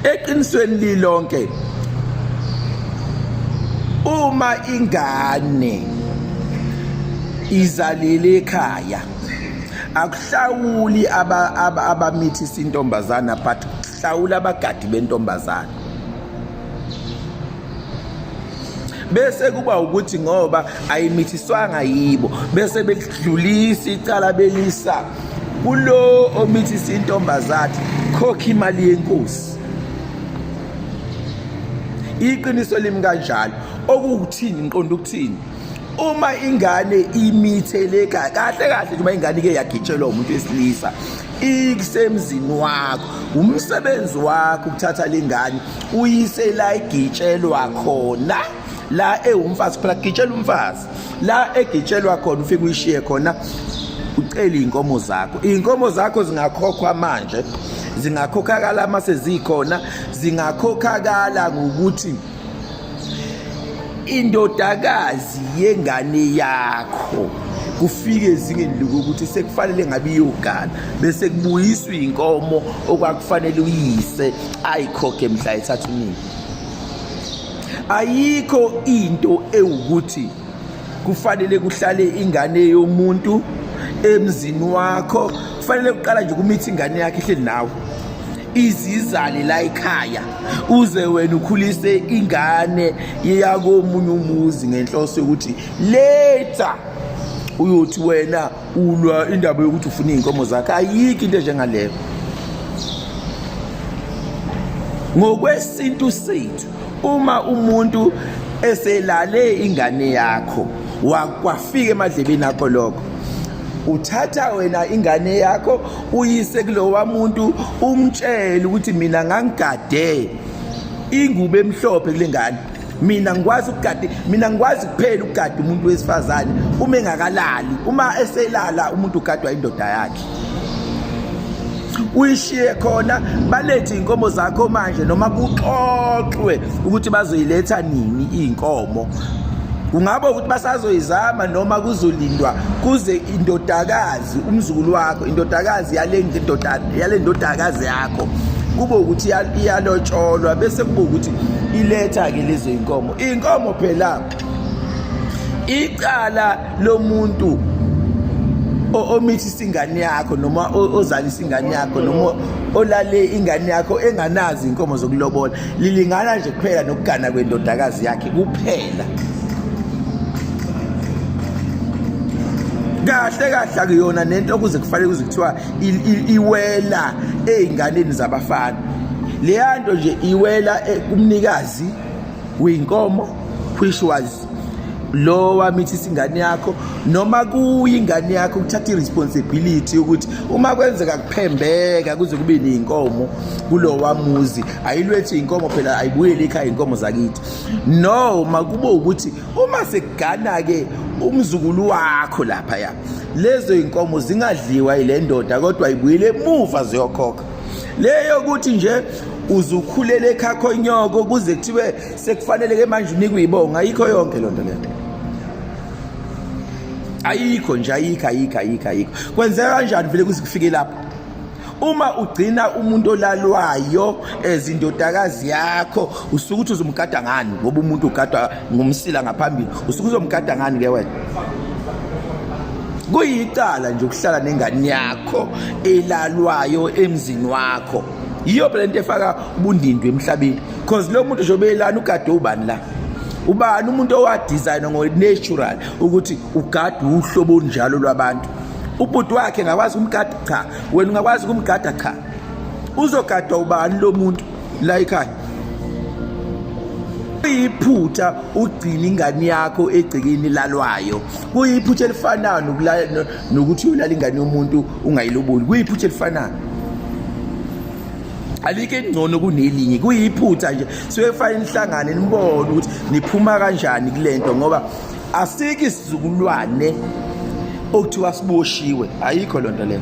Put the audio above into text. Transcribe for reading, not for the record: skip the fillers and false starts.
Eqinisweni lilonke, uma ingane izalele ekhaya, akuhlawuli abamithisa intombazana, but kuhlawula abagadi bentombazana. Bese kuba ukuthi ngoba ayimithiswanga yibo, bese bedlulisa icala belisa kulo omithisa intombazana, khokha imali yenkosi. Iqiniso limi kanjalo. Okuwukuthini? Ngiqonda ukuthini? Uma ingane imithele kahle kahle, njengoba ingane ike yagitshelwa umuntu wesilisa isemzini wakho, umsebenzi wakho ukuthatha lengane uyise la igitshelwa khona, la ewumfazi phela, kugitshelwa umfazi la egitshelwa khona, ufike uyishiye khona, ucele iy'nkomo zakho. Iy'nkomo zakho zingakhokhwa manje, zingakhokhakala uma sezikhona, zingakhokhakala ngokuthi indodakazi yengane yakho kufike ezingeni lokuthi sekufanele ngabe iyogana, bese kubuyiswa iy'nkomo okwakufanele uyise ayikhokhe mhla ethatha unina. Ayikho into ewukuthi kufanele kuhlale ingane yomuntu emzini wakho. Kufanele kuqala nje kumithi ingane yakhe ihleli nawe, izizale la ekhaya, uze wena ukhulise ingane yakomunye umuzi ngenhloso yokuthi later uyothi wena ulwa indaba yokuthi ufuna iy'nkomo zakhe. Ayikho into enjengaleyo ngokwesintu sethu. Uma umuntu eselale ingane yakho, wakwafika emadlebeni akho lokho, uthatha wena ingane yakho uyise kulowa muntu, umtshele ukuthi mina ngangigade ingubo emhlophe kule ngane, mina ngikwazi ukugada, mina ngikwazi kuphela ukugada umuntu wesifazane uma engakalali. Uma eselala umuntu ugadwa indoda yakhe. Uyishiye khona, balethe iy'nkomo zakho manje, noma kuxoxwe ukuthi bazoyiletha nini iy'nkomo. Kungaba ukuthi basazoyizama noma kuzolindwa kuze indodakazi, umzukulu wakho, indodakazi yale ndodakazi yakho, kube ukuthi iyalotsholwa, bese kube ukuthi iletha-ke lezo y'nkomo. Iy'nkomo phela, icala lomuntu omithisa ingane yakho, noma ozalisa ingane yakho, noma olale ingane yakho enganazo inkomo zokulobola, lilingana nje kuphela nokugana kwendodakazi yakhe kuphela. Kahle kahle akuyona nento kuze kufanele kuze kuthiwa iwela ey'nganeni zabafana. Leya nto nje iwela kumnikazi wey'nkomo, which was lo wamithisa ingane yakho, noma kuyingane yakho, ukuthatha i-responsibility ukuthi uma kwenzeka kuphembeka kuze kube ney'nkomo kulowa muzi, ayilwethi iy'nkomo phela, ayibuyele ekhaya iy'nkomo zakithi. Noma kube ukuthi uma sekugana-ke umzukulu wakho laphaya, lezo y'nkomo zingadliwa yile ndoda, kodwa ibuyele emuva ziyokhokha. Leyo ukuthi nje uzukhulele ekhakho nyoko kuze kuthiwe sekufanele ke manje unikwe ibonga, ayikho yonke loo nto leyo, ayikho nje, ayikho, ayikho, ayikho, ayikho. Kwenzeka kanjani vele kuze kufike lapho? Uma ugcina umuntu olalwayo ezindodakazi yakho, usuke uthi uzomgada ngani? Ngoba umuntu ugadwa ngumsila ngaphambili, usuke uzomgada ngani ke wena? Kuyicala nje ukuhlala nengane yakho elalwayo emzini wakho. Yiyo phela into efaka ubundindwa emhlabeni, cause lo muntu nje obelana ugade ubani la? Ubani umuntu owadesignwa ngo-natural ukuthi ugade uhlobo olunjalo lwabantu? Ubhuti wakhe ngakwazi ukumgada? Cha. Wena ungakwazi ukumgada? Cha. Uzogadwa ubani lo muntu la ekhaya? Kuyiphutha ugcina ingane yakho egcekeni lalwayo. Kuyiphutha elifanayo nokuthi uyolala ingane yomuntu ungayiloboli. Kuyiphutha elifanayo, alikho engcono kunelinye, kuyiphutha nje. Suke kufanele nihlangane nibone ukuthi niphuma kanjani kulento, ngoba asikho isizukulwane okuthiwa siboshiwe, ayikho lonto leyo.